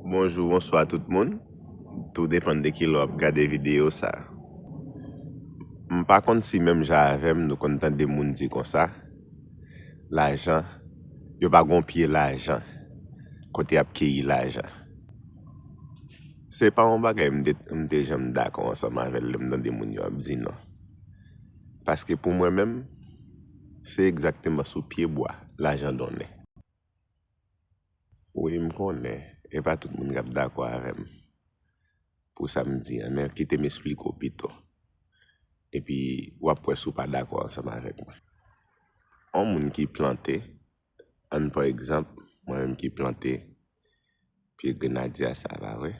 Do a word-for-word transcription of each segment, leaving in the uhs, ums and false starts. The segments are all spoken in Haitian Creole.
Bonjou, bonswa tout moun. Tou depann de ki lè w ap gade videyo sa. M pa konn si menm jan avè m nou konn tande moun di konsa, lajan, yo pa gon pye lajan kote y ap keyi lajan. Se pa yon bagay m te, m te janm dakò ansanm avè l lè m tande moun yo ap di non. Paske pou mwen menm, se egzakteman sou pye bwa lajan donnen. Wi, m konnen, e pa tout moun k ap dakò avè m pou sa m di an, men kite m esplike w pito. Epi, w ap wè si w pa dakò ansanm avèk mwen. On moun ki plante, ann pran egzanp, mwen menm ki plante pye grenadya sa, pa vre?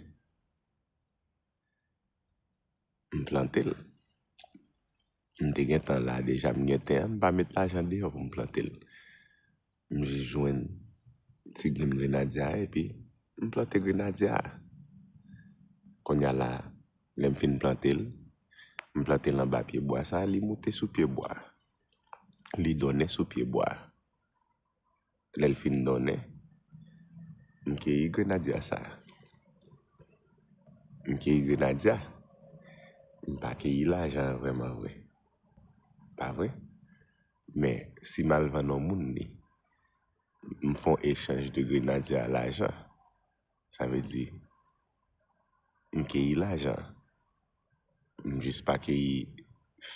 M plante l. M te gen tan la deja, m gen tè an, m pa met lajan deyò pou m plante l. M jis jwenn ti grenn grenadya a, epi m plante grenadya a. Kounye a la, lè m fin plante l, m plante l anba pye bwa sa, li moute sou pye bwa. Li donnen sou pye bwa. Lè l fin donnen, m keyi grenadya sa. M keyi grenadya. M pa keyi lajan an vrèman vre. Pa vre? Men, si m al vann yon moun li, m fè yon echanj de grenadya a lajan. Sa vle di, m keyi lajan. M jis pa keyi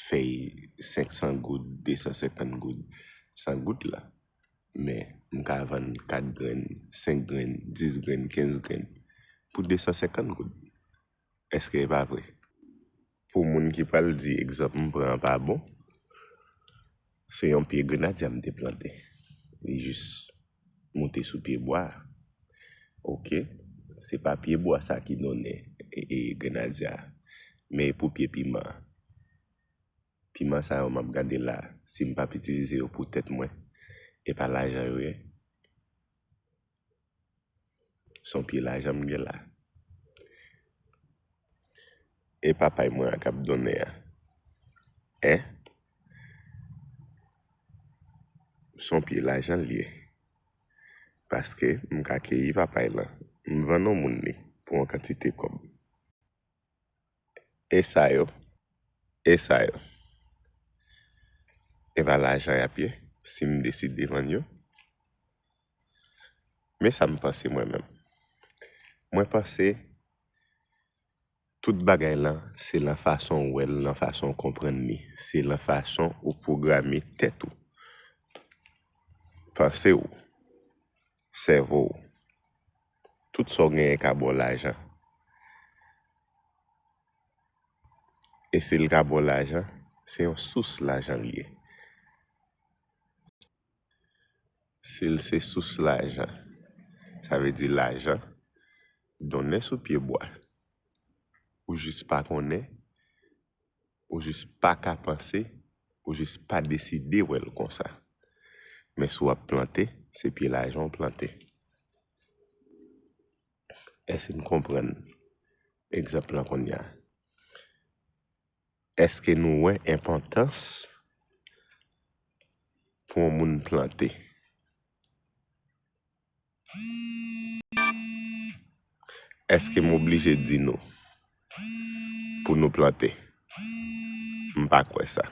fèy senk san goud, de san senkant goud, san goud la. Men, m ka vann kat grenn, senk grenn, dis grenn, kenz grenn pou de san senkant goud. Èske e pa vre? Pou moun ki pral di egzanp m pran an pa bon, se yon pye grenadya m te plante. Li jis moute sou pye bwa a. Oke, se pa pye bwa sa ki donnen e, e grenadya a, men e pou pye piman an. Piman sa yo m ap gade la, si m p ap itilize yo pou tèt mwen, e pa lajan yo ye. Se yon pye lajan m gen la. E papay mwen an k ap donnen an. Hein? Se yon pye lajan l ye. Paske m ka keyi papay lan. M vann yon moun li pou yon kantite kòb. E sa yo, e sa yo. E pa lajan y ap ye, si m deside vann yo. Men sa m panse mwen menm. Mwen panse tout bagay lan, se lan fason w wè l, lan fason w konprann li. Se lan fason ou pwograme tèt ou, panse w, sèvo w. Tout sa w genyen ka ba w lajan. E si l ka ba w lajan, se yon sous lajan l ye. Si l se sous lajan, sa vle di lajan donnen sou pye bwa. Ou jis pa konnen, ou jis pa ka panse, ou jis pa deside wè l konsa. Men si w ap plante, se pye lajan w plante. Èske n konprann egzanp lan kounye a? Èske nou wè enpòtans pou yon moun plante? Èske m oblije di nou pou nou plante? M pa kwè sa.